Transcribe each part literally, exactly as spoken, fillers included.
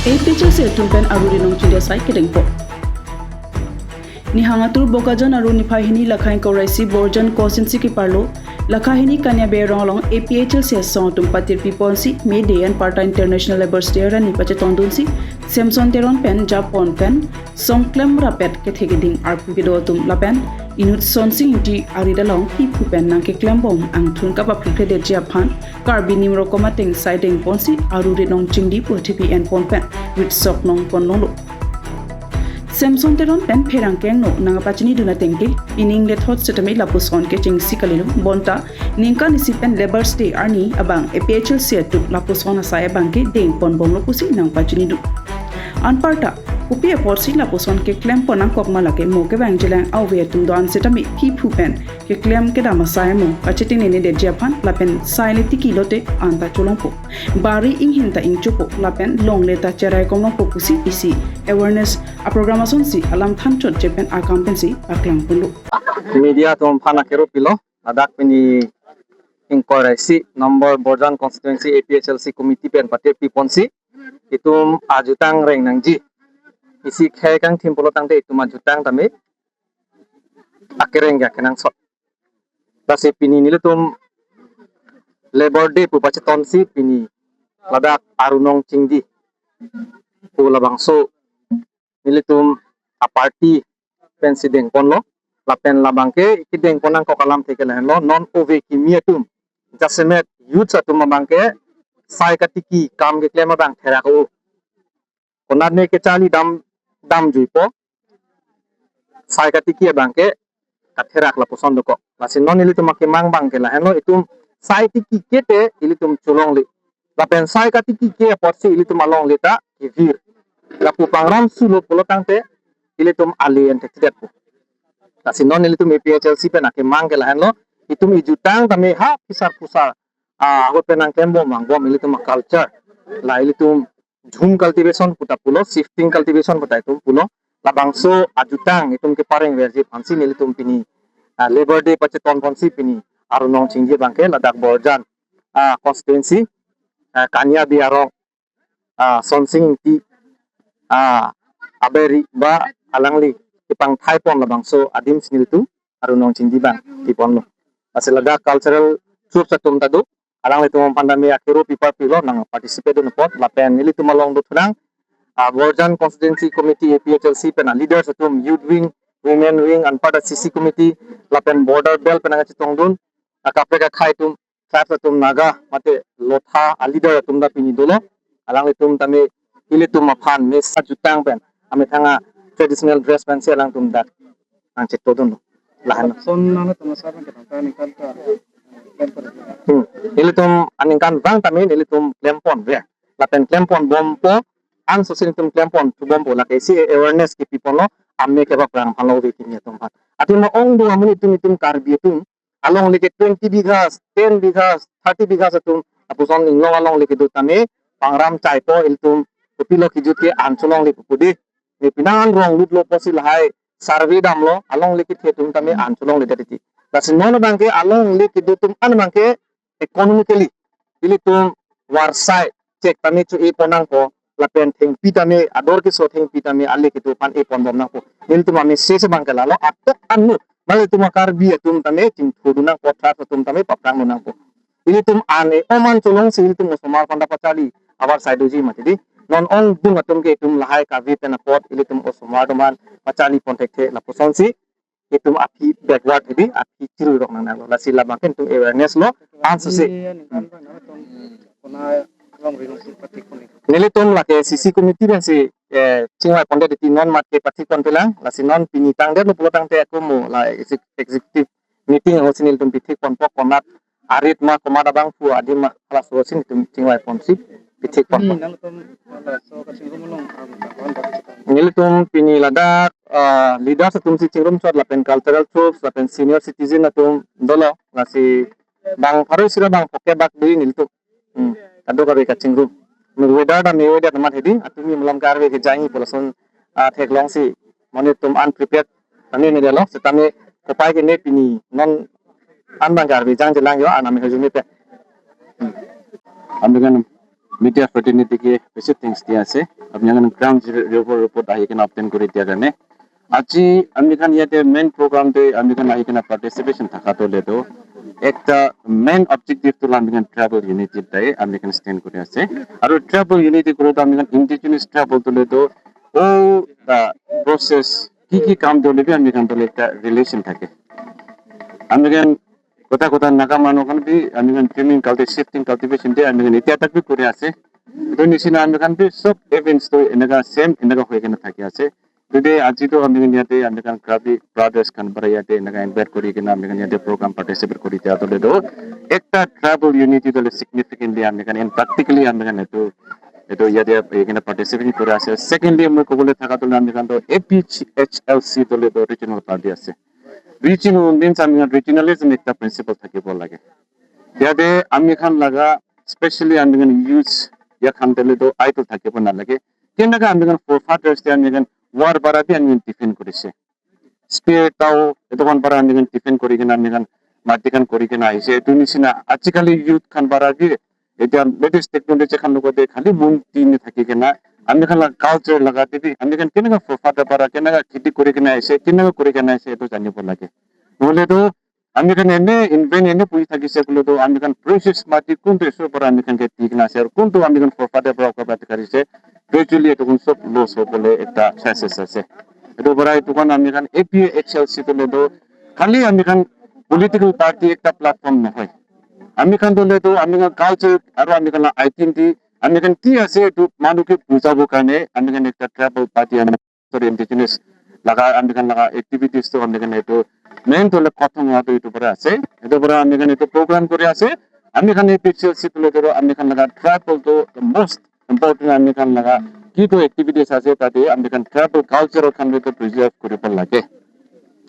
A P H L C atum pen aru ri nong chingdi asai kedengpo. Nihang atur Bokajan aru niphai hini lakha ingkoi ra isi Borjan constituency keparlo lakha hini Kaniabe arong along A P H L C asong atum patirpi ponsi May Day anparta International Labour Day arni pachetongdunsi Samson Teron pen japon pen song klem rapet kethe keding arpu kedo atum lapen inut Sonsing Ingti aridalong iphu pen nangkeklembom angthun kapaphlikledetji aphan Karbi Nimrokom ateng sai dengponsi aru ri nong chingdi pu thipi enpon pen ritsok nong ponlonglo. Samson Teron pen pherangke angno nangpachinidun atengke, pining lethot setame lapuson kechengsi kalilo, bonta ningkan isi pen Labour Day arni abang A P H L C atum lapuson asai abangke dengponbomlo pusi nangpachinidu. Anparta kopi apotsi lapuson keklempon nangkok ma lake mo kevang jelang ave atum do-an setame iphu pen keklem kedam asai mo kachetingnedetji aphan lapen sai le tiki lote anta cholongpo. Bari inghin ta ingchopo lapen longle ta cherai komlongpo pusi isi awareness aprogram asonsi alam thanchotje pen akam pensi paklangponlo. Media atum aphan akero pilo, ladak pini ingkoi ra isi number Borjan constituency A P H L C committee pen patirpi ponsi itum ajutang reng nangji. Isi khei kangthim pulo tangte itum ajutang tame akereng ya kenangsot. Lasi pini nelitum Labour Day pu pachetonsi pini ladak aru nong chingdi pu labangso nelitum aparty pensi dengponlo, lapen labangke kedengpon nangkok alamthe ke lahenlo, non ove kimi atum jasemet youths atum abangke sai katiki kam keklem abang therak-o. Konatne kecharli dam damjuipo, sai katiki abangke katherak lapuson dokok. Lasi non ilitum akemang abangke lahenlo, itum sai tiki ke te ilitum cholongle. Lapen sai katiki ke apotsi ilitum alongle ta kevir. Lapu pangram sulo pulo tangte ilitum ale enthekthedetpo. Lasi non ilitum A P H L C pen akemang ke lahenlo, itum ijutang tame ha phisar phusar, ah, ahut pen nangklembom vangbom ilitum culture. La ilitum jhum cultivation pu ta pulo, shifting cultivation pu ta itum pulo. Labangso ajutang itum keparengverji aphansi nelitum pini, ah, Labour Day pacheton aphansi pini aru nong chingdi abangke ladak Borjan, ah, constituency, ah, Kaniabe arong, ah, Sonsing Ingti, ah, aberi ba alangli kepangthaipon labangso adimsi nelitum aru nong chingdi abang piponlo. Lasi ladak cultural troupes atum ta do, alanglitum aphan tame akero piparpilo nangparticipate dun apot lapen nelitum along do thunang, ah, Borjan constituency committee A P H L C pen aleaders atum, youth wing, women wing, anparta C C committee lapen border belt pen nangchetongdun akaprek akhei atum, tribes atum, Naga mate Lotha aleader atum ta pini dolo. Alanglitum tame ilitum aphan mesa jutang pen amethang a-traditional dress pensi alangtum dak nangchetongdunlo. Lahenlo. Son nang tama sa pen ketang ta ningkan ta. Hmm. Ilitum aningkanvang tame ilitum klempon ya. Lapen klemponbompo, ansosi ilitum klempon thubompo, lake isi awareness kepiponlo, ame kebak rang aphanlo ove kimi atum aphan. Athema ongdung amonit atum, itum Karbi atum alongle ke twenty bighas, ten bighas, thirty bighas atum, lapuson inglong alongle kedo tame pangram chaipo, ilitum kopilo kijut ke an cholongle pu pu dei. Ne penang an rong lutlo pusi lahai survey damlo, alongle kethe atum tame an cholongledet titi. Lasi non abangke alongle kedo atum an abangke economically ilitum varsai chek tame cho-epon nangpo, lapen thengpi tame, ador keso thengpi tame ale kedo aphan eponbom nangpo. Nelitum a-message abangke lalo, atok anut nelitum a-Karbi atum tame chingthurdun nangpo, tribes atum tame paphrangdun nangpo. Ilitum an e-om an cholongsi ilitum osomar aphan ta pacharli avarsai doji mati dei. Non ongdung atum ke itum lahai kave pen apot ilitum osomar atum aphan pacharlipon thekthe, lapusonsi itum aphi backward hedi, aphi chirurok nangnanglo. Lasi labangke itum awareness lo, ansosi. Nelitum lake C C committee pensi, eh, chingvaipondet titi, non mat ke pathikponpelang, lasi non pini tangdetlo pulo tangte ako mo la exec-, executive meeting ahutsi nelitum pithikponpo, konat arit ma, komat abangphu adim ma, halaso si nelitum chingvaiponsi pithikponpo. Nangtum laso kachingrum along, ah, nelitum pini ladak, ah, leaders atumsi chingrumchot lapen cultural troupes lapen senior citizen atum dolo, lasi bang pharo isi ra bang phongo bak dui nelitum. Hmm. Kadokave kachingrum. Mir weather ta me weather amat hedi, atumi malom karve ke jangji pu lason, ah, theklongsi monit atum unprepared tame medelo, setame kopai ke ne pini non an bang karve jangjelang yo, an ame hojung ne pe. Hmm. An dengan Media fraternity ke besi thanks dia ase. Apni khan ground zero report ahi kena obtain kori dia karne. Aji amikhan yate main program te amikhan ahi kena participation thaka to le to ekta main objective to amikhan tribal unity te amikhan stand kori ase. Aru tribal unity koro to amikhan indigenous tribal to le to all the process ki ki kam to le bi amikhan to le ekta relation thake. Amikhan kota kota Naga manu khan bi amikhan trimming culti-, shifting cultivation te amikhan itya tak bi kori ase. Itu nisina amikhan bi sob events to enaka same enaka hoi kena thaki ase. Today aji to amikhan yate amikhan Karbi brothers khan para yate enaka invite kori kena amikhan yate program participate kori dia to le to ekta tribal unity to le significantly amikhan and practically amikhan itu itu yate kena participate kori ase. Secondly, moi kobole thaka to le amikhan to A P H L C to le to regional party ase. Regional means amikhan regionalism ekta principle thakibo lage. Yate amikhan laga specially amikhan youths ya khan te le to idol thakibo nalage. Kenaka amikhan forefathers te amikhan war para bi amikhan defend korise. Spear tau itu khan para amikhan defend kori kena amikhan mati khan kori kena ahise. Itu nisina ajikali youth khan para bi itu latest technology khan logote khali munti ni thaki kena amikhan la culture laga te bi amikhan kenaka forefather para kenaka kheti kori kena ahise, kenaka kori kena ahise itu janibo lage. Nole to amikhan ene in vain ene puji thakise kolo to amikhan precious mati kuntu eso para amikhan ke tikna ser kuntu amikhan forefather para kabat karise gradually itu kun sob loss ho bole ekta chances ase. Itu para itu khan amikhan A P H L C to le to khali amikhan political party ekta platform nohoi. Amikhan to le to amikhan culture aru amikhan la identity amikhan ki ase itu manu ke bujabo karne amikhan ekta tribal party ami sorry indigenous laga amikhan laga activities to amikhan itu main to le kothong ato itu para ase. Itu para amikhan itu program kori ase. Amikhan A P H L C to le to amikhan laga tribal to the most important amikhan laga ki to activities ase tate amikhan tribal culture khan to preserve koribo lage.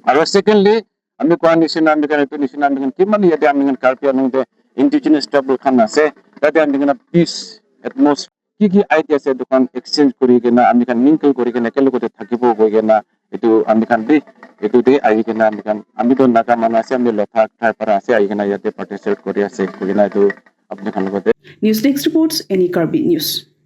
Aru secondly, ami koa nisina amikhan itu nisina amikhan kiman yate amikhan Karbi Anglong te indigenous tribal khan ase. Tate amikhan peace atmosphere ki ki idea ase itu khan exchange kori kena amikhan mingle kori kena kelokote thakibo koi kena itu amikhan bi itu de ahi kena amikhan ami to Naga manu ase ami lotha khai para ase ahi kena yate participate kori ase koi kena itu apni khan logote. News Desk reports, Any Karbi News.